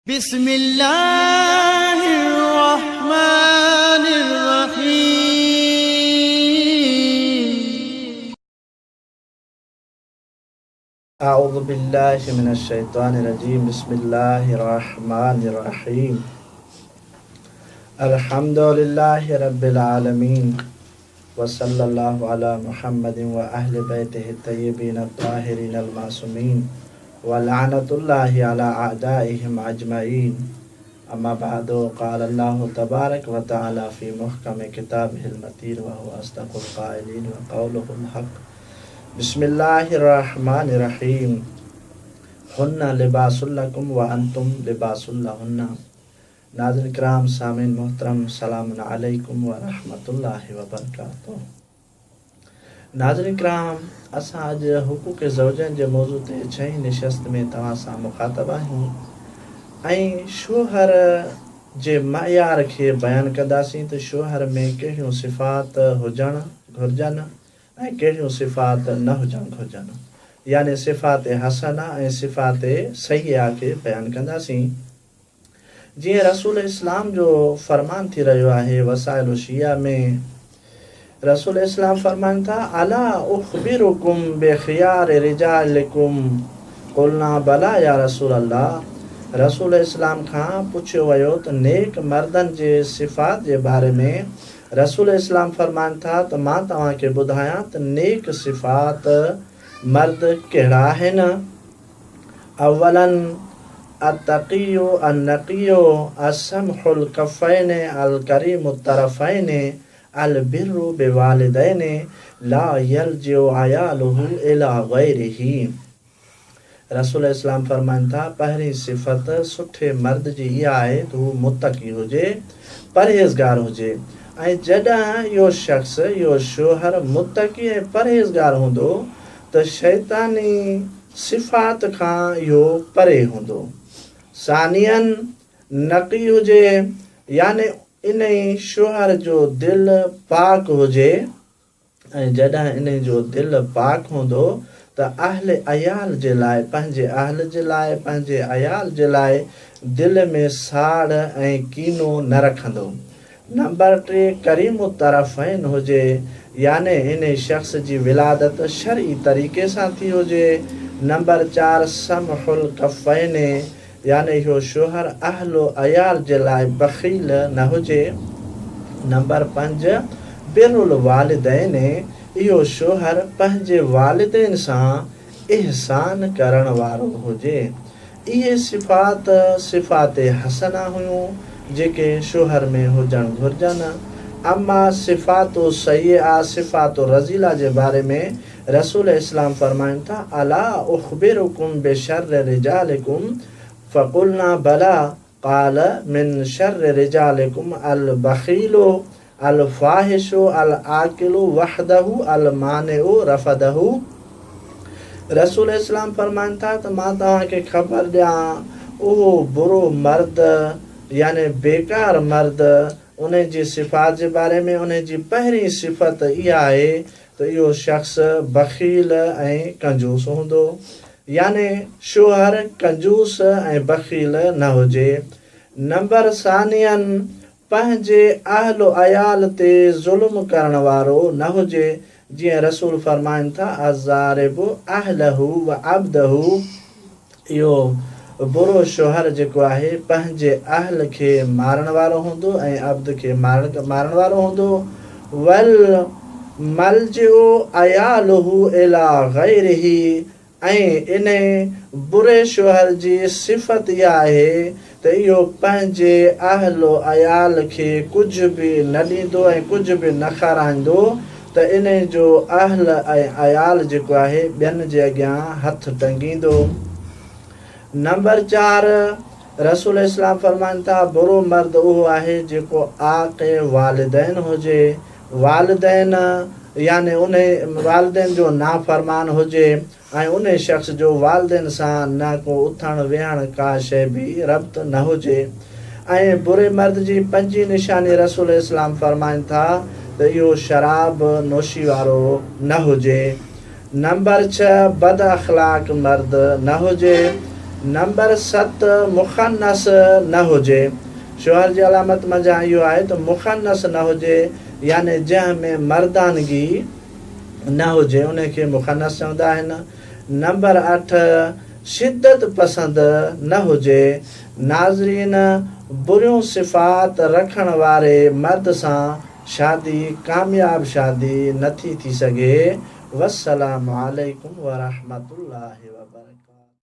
بسم الله الرحمن الرحيم. اعوذ بالله من الشيطان الرجيم بسم الله الرحمن الرحيم الحمد لله رب العالمين وصلى الله على محمد واهل بيته الطيبين الطاهرين المعصومين ولعنة الله على اعدائهم اجمعين اما بعد قال الله تبارك وتعالى في محكم كتابه المتين وهو اصدق القائلين وقوله الحق بسم الله الرحمن الرحيم هن لباس لڪم وانتم لباس لهن. ناظرين ڪرام سامعين محترم سلام عليڪم ورحمة الله وبرڪاته. ناظرين ڪرام اسان اڄ حقوق زوجين جي موضوع تي ڇهين نشست ۾ توهان سان مخاطب آهيون ۽ شوهر جي معيار کي بيان ڪنداسين ته شوهر ۾ ڪهڙيون صفات هجڻ گهرجن ۽ ڪهڙيون صفات نه هجڻ گهرجن يعني صفات حسنه ۽ صفات سيئه کي بيان ڪنداسين. جيئن رسول اسلام جو فرمان ٿي رهيو آهي وسائل الشيعه ۾ رسول اسلام فرمائن ٿا الا اخبرڪم بخيار رجالڪم قلنا بليٰ يا رسول الله رسول اسلام کان پڇيو ويو ته نيڪ مردن جي صفات جي باري ۾ رسول اسلام فرمائن ٿا ته مان توهان کي ٻڌايان ته نيڪ صفات مرد ڪهڙا آهن؟ اولا، التقي النقي السمح الڪفين الڪريم الطرفين البر بوالدين لا يلجئ عياله الي غيره. رسول اسلام فرمائن ٿا، پهرين صفت سٺي مرد جي اها آهي ته هو متقي هجي، پرهيزگار هجي ۽ جڏهن اهو شخص، اهو شوهر متقي ۽ پرهيزگار هوندو ته شيطاني صفات کان اهو پري هوندو. ثانياً، نقي هجي يعني انهي شوهر جو دل پاڪ هجي ۽ جڏهن انهي جو دل پاڪ هوندو ته اهل عيال جي لاء، پنهنجي اهل جي لاء، پنهنجي عيال جي لاء دل ۾ ساڙ ۽ ڪينو نه رکندو. نمبر 3، ڪريم الطرفين هجي يعني انهي شخص جي ولادت شرعي طريقي سان ٿي هجي. نمبر 4، سمح الڪفين يعني اهو شوهر اهل و عيال جي لاء بخيل نه هجي. نمبر 5، بر الوالدين اهو شوهر پنهنجي والدين سان احسان ڪرڻ وارو هجي. اهي صفات صفات حسنه هيون جيڪي شوهر ۾ هجڻ گهرجن. اما صفات سيئه صفات رذيله جي باري ۾ رسول اسلام فرمائن ٿا، الا اخبرڪم بشر رجالڪم فقلنا بليٰ قال من شر رجالڪم البخيل الفاحش الآڪل وحده المانع رفده. رسول اسلام فرمائن ٿا ته مان توهان کي خبر ڏيان اهو برو مرد يعني بيڪار مرد انهي جي صفات جي باري ۾ انهي جي پهرين صفت اها آهي ته اهو شخص بخيل ۽ ڪنجوس هوندو يعني شوهر ڪنجوس ۽ بخيل نه هجي. نمبر ثانياً پنهنجي اهل و عيال تي ظلم ڪرڻ وارو نه هجي، جيئن رسول فرمائن ٿا، الضارب اهله و عبده، اهو برو شوهر جيڪو آهي پنهنجي اهل کي مارڻ وارو هوندو ۽ عبد کي مارڻ وارو هوندو، والملجئ عياله الي غيره، ۽ انهي بري شوهر جي صفت اها آهي ته اهو پنهنجي اهل و عيال کي ڪجهه به نه ڏيندو ۽ ڪجهه به نه کارائيندو ته انهي جو اهل ۽ عيال جيڪو آهي ٻين جي اڳيان هٿ ٽنگيندو. نمبر 4، رسول اسلام فرمائن ٿا، برو مرد اهو آهي جيڪو عاق والدين هجي، والدين يعني انهي والدين جو نافرمان هجي ۽ انهي شخص جو والدين سان نه ڪو اٿڻ ويهڻ ڪا شيء به ربط نه هجي. ۽ بري مرد جي پنجين نشاني رسول اسلام فرمائن ٿا ته اهو شراب نوشي وارو نه هجي. نمبر 6، بد اخلاق مرد نه هجي. نمبر ست، مخنث نه هجي. شوهر جي علامت منجهان اهو آهي ته مخنث نه هجي يعني جنهن ۾ مردانگي نه هجي ان کي مخنث چوندا آهن. نمبر اٺ، شدت پسند نه هجي. ناظرين بريون صفات رکڻ واري مرد سان شادي ڪامياب شادي نٿي ٿي سگهي. والسلام عليڪم ورحمة الله وبرڪاته.